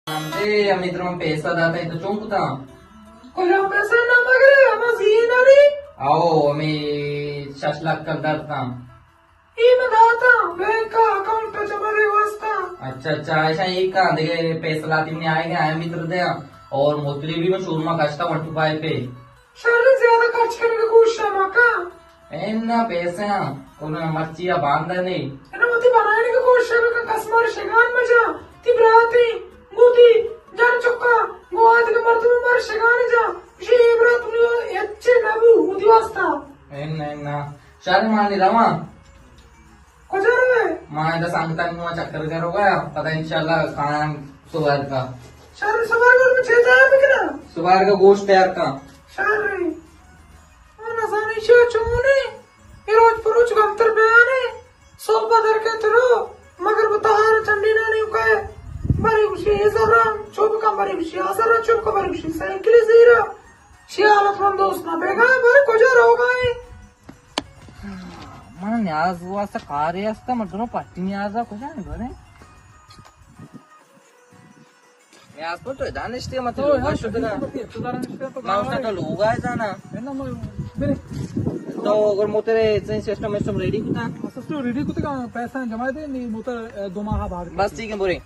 اے، ہمے ترا من پیسہ داتاں، تو چون کتاں؟ کجام پیسہ؟ نہ مگرے، ہما زیناری؟ او، ہمے شش لکھ کلدار تاں۔ اے من داتاں، بینک ءَ اکاؤنٹ ءَ جمع دے واسطہ۔ اچھا، اچھا، ایشاں اے کاں، دگہ پیسہ لاتی منی آئے گا، ہمے ترا دیاں۔ اور موتری بھی من شوروم ءَ کشتا ون ٹو فائیو پہ۔ شر، زیادہ خرچ کنگ ءِ کوشش ءَ مکن۔ انا پیسہ آں، کل مرچی ءَ باندہ نے۔ انا وتی بنائینگ ءِ کوشش ءَ بکن، کس مارا شگان مجا۔ تی براتی، گوتی، جان چکا، گو آدگہ مردم مارا شگان جا۔ شی اے برات منی ہچے نبو، وتی واسطہ۔ انا، انا۔ شر، مانی رواں۔ کجا روئے؟ ما ادا سنگتانی نوا چکر ءَ روگا، پدا انشاءاللہ کایاں سوار کا۔ شر، سوار کا من چے تیار بکناں؟ سوار کا گوشت تیار کا۔ شر ری۔ من نزانی چے چونے، اے روچ پروچ گمتر بیانے، صبح در کے ترو، مگر بتہار چنڈی نانی اکائے، بری گوشی اے زران چوب کا، بری گوشی آ زران چوب کا، بری گوشی سائیکل زیرا۔ شی حالت من دوست نہ بیگا، بری کجا روگا ہے؟ من نیاز واسطہ کارے است، من دونوں پٹی نیاز ءَ کجا نہ برے؟ نیاز پور تو ادا نشتے، من تو تو لوگا یار شتگا۔ تو دارا نشتے تو ما اس تو لوگا ہے زانا۔ ہے نا، میں، میرے تو اگر موتر سسٹم، سسٹم ریڈی کتا؟ سسٹم ریڈی کتا، پیسہ جمع دے، نہیں موتر، اے، دو ماہ بعد۔ بس ٹھیک ہے، برے۔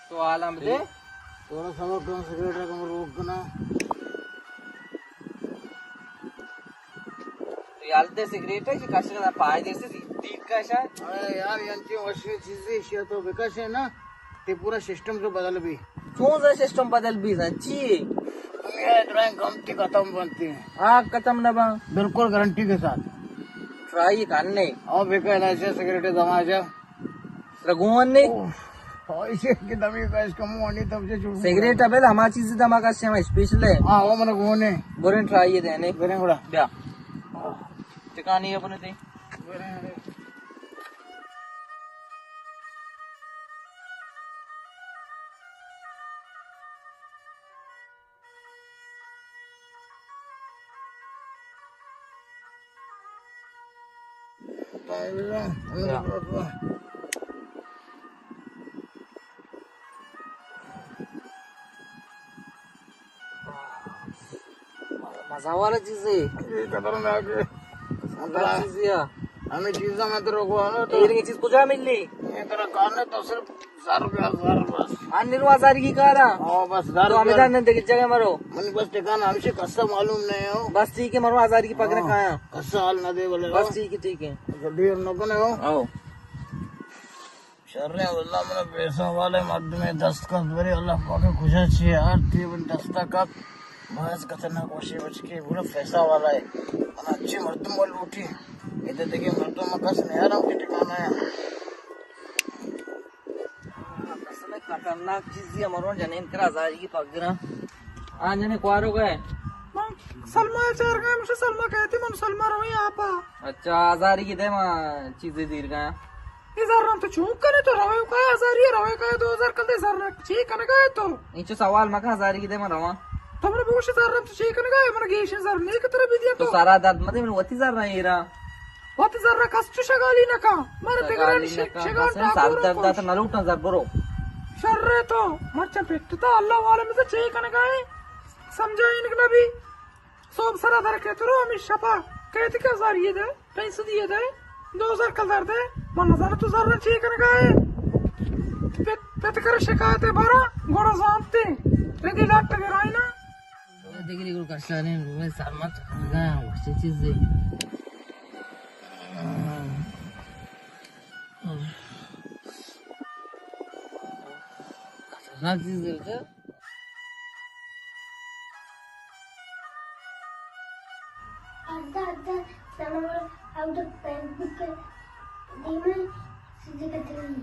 سوال ہم دے۔ تھوڑا سبق کن، سگریٹ کم روک کنا۔ تو یال دے سگریٹ ہے کہ کش کنا پائے دے سے دیر کشا۔ ارے یار، ینچی وشی چیزی شیا تو بکشے نا، تے پورا سسٹم تو بدل بھی۔ چون سا سسٹم بدل بیت؟ چی؟ اے درائیں گم تی ختم بنتی ہیں۔ آگ ختم نہ باں۔ بالکل گارنٹی کے ساتھ۔ ٹرائی کرنے۔ او بیکا ایسے سگریٹ دماجا۔ رگون نے؟ اوف۔ ایسے کہ دمی کا اس کا منہ نہیں تب سے چھوڑ۔ سگریٹ ابل ہما چیز دما کا سے ہم اسپیشل ہے۔ ہاں، وہ من گونے۔ برن ٹرائی دینے۔ برن گڑا۔ بیا۔ ٹکانی اپنے تے۔ برن۔ مزہ والا چیز ہے۔ یہ خطرناک ہے۔ خطرناک چیز ہے۔ ہمیں چیزاں میں تو رکھوانا تو۔ یہ چیز کجا ملی؟ یہ ترا کارنے تو صرف زر بیا، زر بس۔ آ نرو آزاری کی کارا؟ او بس زر تو ہمیں بیا۔ دان دے جگہ مرو۔ من بس ٹھکانا ہمشی کسا معلوم نہیں ہو۔ بس ٹھیک ہے، مرو آزاری کی پکڑ ہاں، کھایا۔ کسا حال نہ دے بولے بس ہو۔ ٹھیک ہے، ٹھیک ہے۔ تو دیر نہ کنے ہو۔ آؤ۔ شر ہے واللہ، من پیسہ والے مردم دست کت بری، اللہ پاک خوشا چی یار، تی من دستا کت۔ باز خطرناک وشی بچکی، بولو پیسہ والا ہے۔ من اچھی مردم والا لوٹی۔ ادھر دیکھیں مردم کس نہیں آ رہا، ٹھکانا ہے۔ قسم خطرناک چیزی ہمارو جنین کرا زاری کی پگرا۔ آ جنے کوارو گئے۔ من سلمہ چار گئے، مجھے سلمہ کہتی، من سلمہ روی آپا۔ اچھا، آزاری کی دے ما چیزیں دیر گئے۔ اے زراں تو چون کنے، تو روے کائے آزاری، روے کائے دو ہزار کل دے زراں چی کنگا ہے تو؟ انچو سوال مکن، آزاری کی دے ما رواں۔ تو من بوش زراں تو چی کنگا ہے، من گیش زر نہیں کہ ترا بدیاں تو۔ تو سارا درد مدے، من وتی زراں ایرا۔ وت زر کس چو شگالی نہ کن۔ من دگرانی شگالی نہ کن، شگان کس ٹاکور سر درد کش۔ دات نہ لوٹاں زر برو۔ شر ہے تو، مرچاں پٹتا اللہ عالم سے چے کنگا ہے۔ سمجھائینگ نہ بی۔ صوب سرا در کے ترو ہمیں شپا کہتی کہ ہزار یہ دے، پینسدی یہ دے، دو ہزار کلدار دے۔ من نزانو تو زر چے کنگا ہے۔ پت، پت کر شکایت بارا، گوڑا زانتے۔ ردی لاٹ گرائنا۔ دگری گل کشاریں، روئے سلمت گایا، وشی چیزے۔ خطرناک چیزے۔ ادا، ادا، سلام، او تو فیس بک دیمے سیدھے کتری۔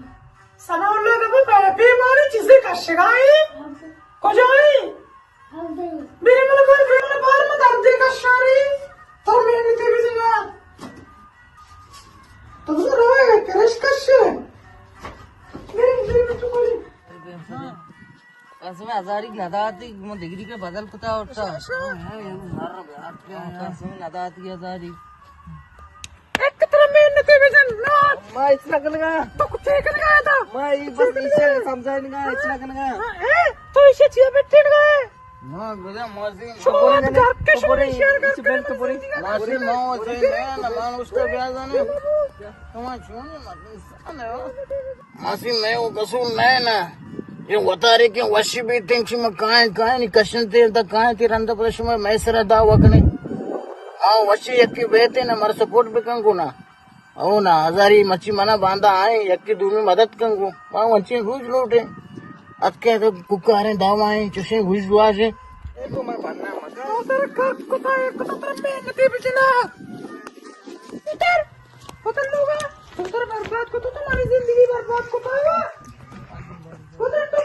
سلام اللہ دبو، پہ، پہ مارے چیزے کشگا ہے؟ کجا ہے؟ میرے من گھر پہ من بار میں درد کشاری۔ تو میرے تے بھی جگہ۔ تو روئے کرش کش۔ میرے، میرے تو کوئی ہزاری نداتی، من ڈگری کے بدل کتا اٹھا۔ ہاں، ہاں، ہاں، ہاں۔ قسم نداتی ہزاری۔ ایک طرح محنت ہے بجن، نا۔ ما اس لگن گا۔ تو کچھ ایک لگا تھا۔ ما یہ بس اسے سمجھائیں گا، اس لگن گا۔ ہاں، اے، تو اسے چیئے بیٹھے گا۔ ما گزا موزی۔ شما گھر کے شما شیئر کر کے۔ ماسی ما وزی میں نمان اس کا بیازانے۔ تمہاں چونی مدنی سانے ہو۔ ماسی مئے او قصور نہ اِنت نا۔ اے وتارے کہ وشی بیتیں، چی ما کائیں، کائیں نی کشنتے تا کائیں تی رندا پدا شما مئے سرا دعویٰ کنے۔ آ وشی یکی بیتیں نا، مارا سپورٹ بکن گو نا۔ او نا، ہزاری مچی منا باندا آئیں، یکی دومی مدد کن گو۔ ما ونچیں روچ لوٹیں۔ اتکے تو کوکاریں دعویٰ ایں، چوشیں روچ دعا ایں۔ اے تو میں بننا مکا۔ تو تر کر کتا، اے کتا تر محنتے بچنا۔ اتر۔ پتہ لوگا، پتر برباد کو تو تمہاری زندگی برباد کو پایا۔ پتر تو،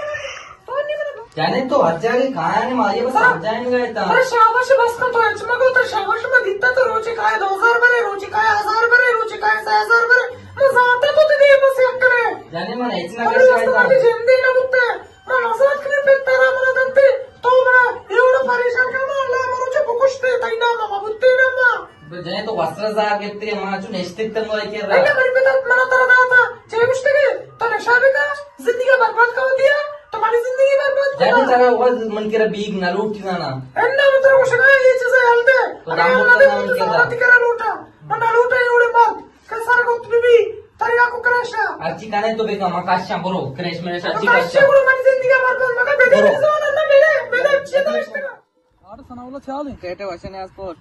تو نہیں مطلب۔ جانے تو ہر جگہ کہاں نے ماری بس ہاں۔ سمجھائیں گے تا۔ ارے شاباش بس کا تو اچ مگو تو شاباش میں دیتا تو روچے کائے دو ہزار برے، روچے کائے ہزار برے، روچے کائے سہ ہزار برے۔ میں زانتا تو تیرے بس یک کرے۔ جانے من اتنا ارے کچھ بس کہتا۔ تمہاری زندگی نہ بکتے۔ من آزاد کنیں پت ترا منا دنتے، تو منا ایوڑا پریشان کن، من اللہ مروچا بکشتے، تئی نام ما بوتے نہ ما۔ بجائے تو وسر زار گپتے، ما چو نشتگ تن وای کر رہا۔ اللہ منی پت منا ترا داتا، چے گشتے گے، تو نشا بکا، زندگی برباد کا ہوتی ہے، تو مانی زندگی برباد جانے کا۔ ترا وہ من کرا بیگ نہ لوٹی زانا۔ اللہ من ترا گشگا، یہ چیزیں حل دے۔ تو اللہ دام اللہ دے، من تو سارا تکرا لوٹا، من نہ لوٹا ایوڑے مرد۔ کسر گپت بی بی، تریا کو کریشا۔ ہرچی کنے تو بکن، ما کاشاں برو، کریش مریش ہرچی کاشاں۔ کاشاں برو، من زندگی برباد مکن، بدے برو۔ زون نہ ملے، ملے چی درشتگا۔ آڑ ثناء اللہ چال ہیں۔ کیٹے وشن اسپورٹ۔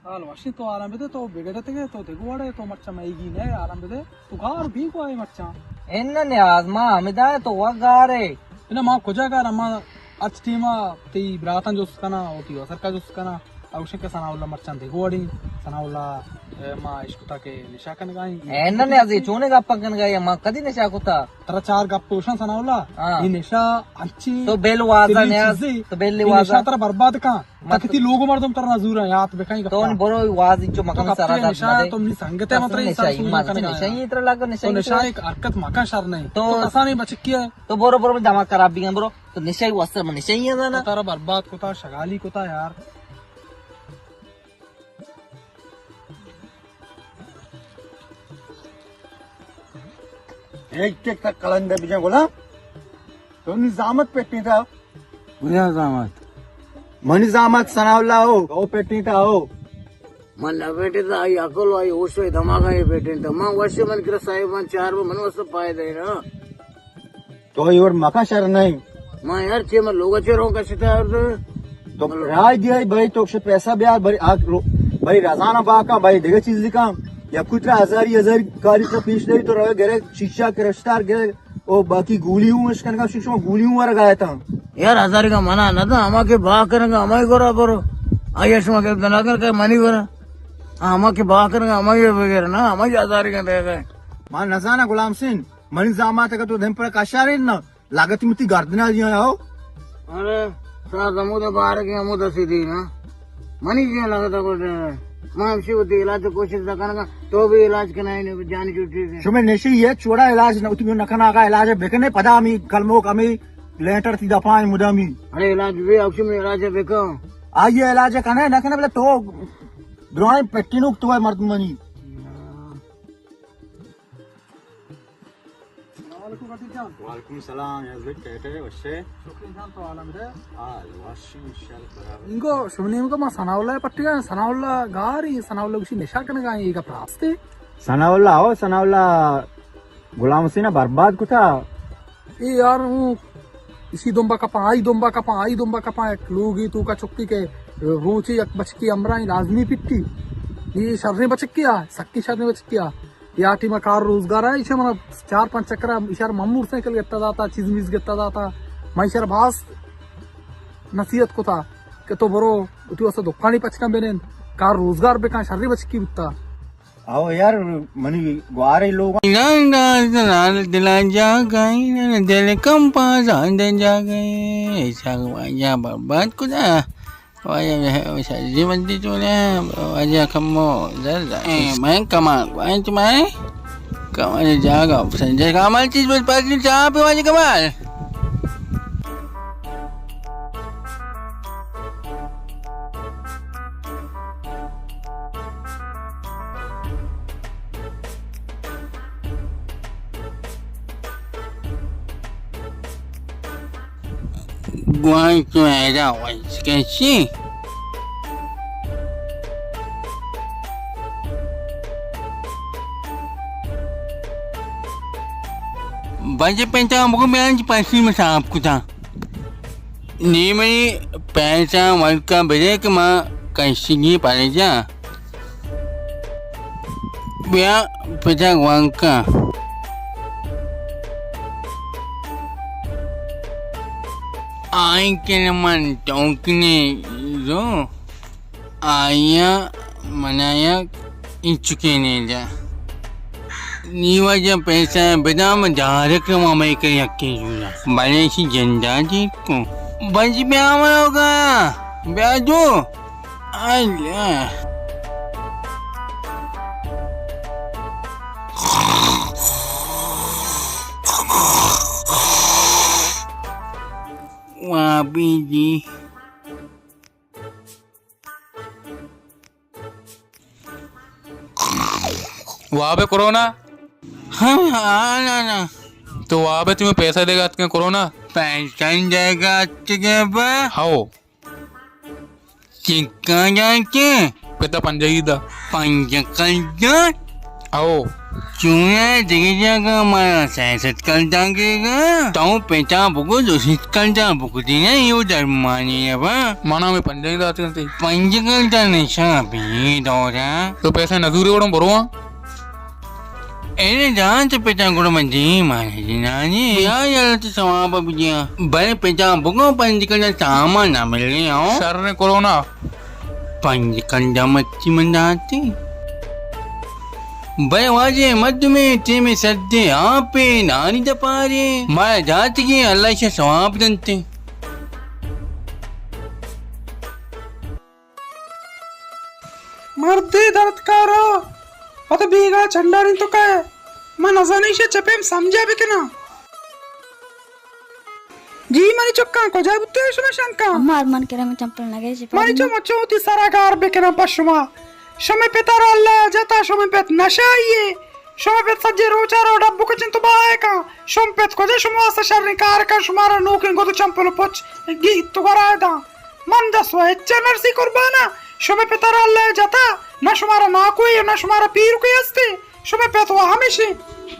حال وشن تو آرام بدے، تو بگڑتے گے، تو دگو اڑے، تو مرچا مئیگی نہ آرام بدے، تو گار بی کو آئے مرچا۔ ان نیاز ما ہمدا تو وہ گارے۔ انہاں ما کجا گار، ما اچ ٹیما تی براتاں جست کنا، او تی وسر کا جست کنا۔ اوشن کہ ثناء اللہ مرچاں دگو اڑیں، ثناء اللہ، اے، ما اشکتا کہ نشا کنگائیں۔ اے نہ، نہ، ازی چونے گپا کنگائیں، ما کدی نشا کتا؟ ترا چار گپ اوشاں ثناء اللہ، ہاں۔ یہ نشا انچی تو بیل وازا تیلی نیاز، چیزی، تو بیل یہ وازا۔ نشا ترا برباد کن۔ مت تک تی لوگ مردم ترا نزورا یاد بکائیں گپا۔ تو برو واز انچو مکان تو سارا کپتی نشا، تو منی سنگت ہے، مطلب نشا ہی، ما نشا ہی ترا لگا نشا تو ہی نشا ترا۔ ایک حرکت مکان شر نہیں۔ تو تو کسانی بچکی ہے۔ تو برو، برو، دماغ خراب بھی ہیں، برو۔ تو نشہ ہی واسطہ من نشہ ہی ہے نا۔ تو ترا برباد کتا، شگالی کتا یار۔ ایک ٹک تک کلندہ بجا گلا۔ تو نظامت پیٹی تھا۔ بجا زامت۔ منی زامت ثناء اللہ ہو، او پیٹی تھا ہو۔ من نہ پیٹی تھا، آئی عقل و آئی ہوش و دماغ آئی پیٹی تھا۔ من وش من کرا صاحب من چار وہ من واسطہ پائے دے نا۔ تو ایور مکا شر نہیں۔ ما یار چے من لوگا چے رو کشتا یار تو۔ تو رائے دیا بھائی تو سے پیسہ بیار بھائی آ رو-، بھائی رزانا باکا بھائی دیگه چیز کام۔ یا کوئی ترا ہزاری ہزاری کاری ترا پیش داری تو روے گرے شیشہ کرشتار گرے او باقی گولی ہوں اشکن کا شیشہ گولی ہوں ورگا آیا تھا۔ یار ہزاری کا منع نہ تھا، ہما کے با کرنگا ہمائی گورا برو۔ آیا شما کے دنا کر کے منی گورا۔ ہما کے با کرنگا ہمائی وغیرہ نا، ہمائی ہزاری کا دے گئے۔ ما نزانا غلام سین۔ منی زامات اگہ تو دیم پر کشارین نا، لگت متی گردنا دیاں آؤ۔ ارے، سرا زمود بار کے ہمود اسی دی نا۔ منی جی لگت کو۔ ما ہمشی وتی علاج کوشش نہ کنگا، تو بھی علاج کنائے نے جان چھٹی سے۔ شمے نشی یہ چوڑا علاج نہ، اتنی نہ کنا کا علاج بکنے، پدا ہمی کلمو کمی لینٹر تی دفعہ مدامی۔ ارے علاج بھی، ہمشی میں علاج بکا۔ آئیے علاج کنے نہ کنے، بلے تو درائیں پٹینوک تو ہے مرد منی۔ السلام علیکم رفیق جان۔ وعلیکم السلام، یز بھائی، کیسے ہے؟ وشے؟ شکر جان، تو عالم دے۔ حال وشی، انشاءاللہ برابر۔ انگو شمنی انگو ما ثناء اللہ پٹی گئے، ثناء اللہ گاری، ثناء اللہ کسی نشہ کنگا، یہ گپ راستے؟ ثناء اللہ ہو، ثناء اللہ غلام حسین برباد کتا۔ اے یار، ہوں اسی دمبا کپاں، آئی دمبا کپاں، آئی دمبا کپاں، یک لوگی توکا چکی کہ روچے یک بچکی ہمراہیں لازمی پٹی۔ یہ شریں بچکی آ، سکی شریں بچکی آ۔ یا ٹیما کار روزگار آ، ایشا منا چار پانچ چکرا ایشار من موٹر سائیکل گتا داتا، چیز میز گتا داتا۔ من ایشار باز نصیحت کتا کہ تو برو، تو اسا دکانی پچکا بنین، کار روزگار بکن، شریں بچکی بتا۔ او یار، منی گوارے لوگ۔ دلان جا گئی، دل کم پا زان دے جا گئی، ایسا واجہ برباد کتا۔ واجہ سجی بندی تو نے، واجہ کمو زر زر۔ اے، میں کمال، میں تمہارے کمال جاگا، سنجے کمال چیز بس پاس چاہ پہ واجہ کمال۔ گوانچو ایرا وش کشی۔ بجے پنچا بگو بیان چی پسی میں صاف کتا۔ نی منی پیسہ ورکا بدے کہ ما کشگی پرجا۔ بیا پتا گوانکا۔ آئی کہ من ٹوکنے زو۔ آیا منایا انچکے نے دا۔ نی واجہ پیسہ بدام ڈائریکٹ ما میں کہ یکی جونا۔ بلے سی جندا جی کو۔ بنجی بیا مروگا۔ بیا جو۔ اللہ۔ وابی جی۔ واب کرونا؟ ہاں، ہاں، نا، نا۔ تو واب تمہیں پیسہ دے گا اتکے کرونا؟ پیسہ دے گا اتکے با؟ ہاؤ۔ چکا جاتے؟ پتا پنجاہی دا۔ پنج کلدار؟ او۔ چونا دگہ جاگہ مارا سیاست کلدار گے گا؟ تو پتا بگو دو سیت کلدار بگو دینا یو درمانی با۔ مانا میں پنجاہی دا تے۔ پنج کلدار نشا بھی دورا۔ تو پیسے نزوری وڑوں برواں۔ اے جان تو پتا گڑا من دیم آنے جنانی۔ یا یار تو ثواب بجیا۔ بلے پتا بگو پنج کلدار سامان نہ ملے ہو۔ شر کرونا۔ پنج کلدار مچی من داتے۔ بلے واجہ مردمے ٹیمے سردے آپے نانی دپارے۔ مارا داتگی اللہ شہ ثواب دنتے۔ مردے درد کارا، پدا بیگا چنڈانی تو کئے؟ من نزانی شہ چہ پیم سمجھا بکناں۔ جی منی چکاں، کجا بوتے شما شنکاں؟ اماں ارمان کرا من چمپل نہ گئے شپا منی چو مچو تی سرا گار بکناں پہ شما۔ شمے پتر اللہ جتا، شمے پت نشائیے۔ شما پت سجے روچا رو ڈب بکچن تو بائے کاں۔ شم پت کجا شما واسطہ شریں کار کن، شمارا نوکیں گد چمپل و پچ گیت تو گرائے داں۔ من دست و ہچ نرسی قربانا، شمے پتر اللہ جتا، نہ شمارا ناکوئی و نہ شمارا پیرکوئی ہستے۔ شمے پت و ہمیشی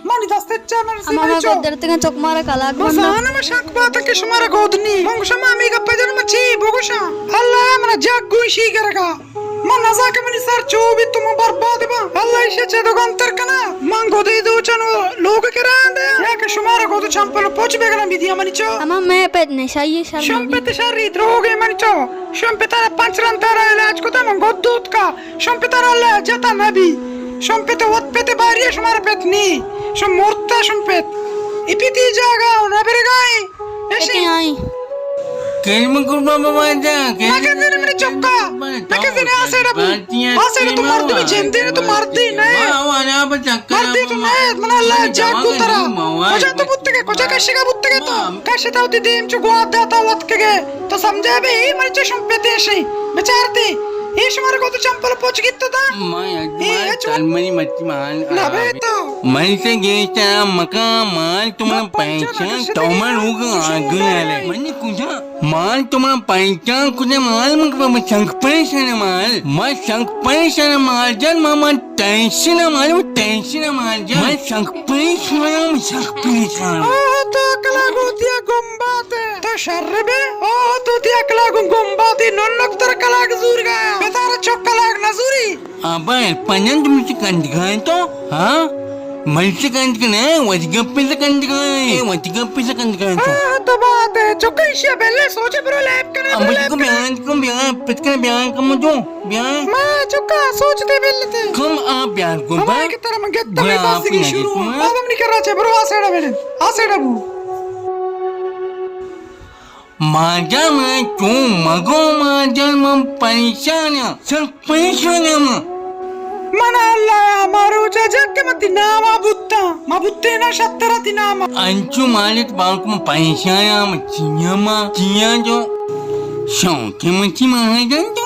منی دست ہچ نرسی اما منی ما چو۔ گد درتگاں چک مارا کلاک بس بندہ۔ آنا ما شک باتا کہ شمارا گود نی۔ من گوشاں ما ہمے گپا جنم چی بگوشاں۔ اللہ منا جگ گوشی گرگا۔ من نزاں کہ منی سر چو بیت تو من برباد باں۔ اللہ ایشی چہ دگنتر کنا۔ من گدے دوچن و لوگ کرا دیا۔ یا کہ شمارا گد چمپل و پچ بگنا بدیا منی چو۔ اما مئے پت نشائی شر شم نبی۔ پت شری دروگے منی چو۔ شم پتر پنچ رنتارا علاج کتا من گد دوتکا۔ شم پتر اللہ جتا نبی۔ شم پت وت پت باری شمارا پت نی۔ شم مرتا شم پت۔ ای پتی جاگا و نبرگائیں۔ ایشی۔ کلمہ قربان بابا جان، نہ کندے منی چکا، نہ کندے آ سیڈا بو، آ سیڈا تو مردمی جندے نہ تو مردی نہ، مردی تو نہ، من اللہ جاگو ترا، کجا تو بوتگے، کجا کشگا بوتگے تو، کشتا وتی دیم چو گوات داتا وت کگے، تو سمجھا بے، اے منی چشم پتیشی، بچارتی، اے شمارا گو تو چمپل پوچ گیت تو دا، اے چو، منی مچی مان، نہ بے تو۔ من سے گیشتر مکان مال تو من پہچان تو من ہوگا آگن آلے۔ من کجا مال تو من پہچان کجا مال من کو من سنگ پریشان مال۔ من سنگ پریشان مال جان، من من ٹینشن مال، وہ ٹینشن مال جان۔ من سنگ پریشان، من سنگ پریشان۔ آہ، تو کلا گوتیا گم باتے۔ تو شر بے۔ آہ، تو تیا کلا گم باتے۔ نن نکتر کلا زور گایا۔ بتارا چک کلا نزوری۔ ابا، پنجن تم سے کنڈ گئے تو، ہاں؟ من سے کنڈ کے نہیں، وتی گپے سے کنڈ گئے، وتی گپے سے کنڈ گئے تو۔ ہاں، تو بات ہے، چکا ایشی بیلے سوچے برو لیب کنے، اب برو اس لیب کو کنے۔ بیان کو بیان، پت کنے بیان کو مجھو، بیان۔ ما چکا سوچتے بیلے تے۔ کم آپ بیان کو ہمارے با۔ کی طرح من گتا میں گڑا باسی آپ کی نہیں شروع۔ سنا۔ بابا منی کرا چے، برو آ سیڑا بیلے، آ سیڑا بو۔ ماجا من چون مگو ماجا من پریشان آں، سک پریشان آں من۔ من اللہ ء ہما روچ ء جت کہ من تئی نام ء بوتاں، ما بوتیناں شتر ء تئی نام ء۔ انچو مالت بانک من پریشان آں، من چیاں ما، چیاں جو شوق من چی ماجا تو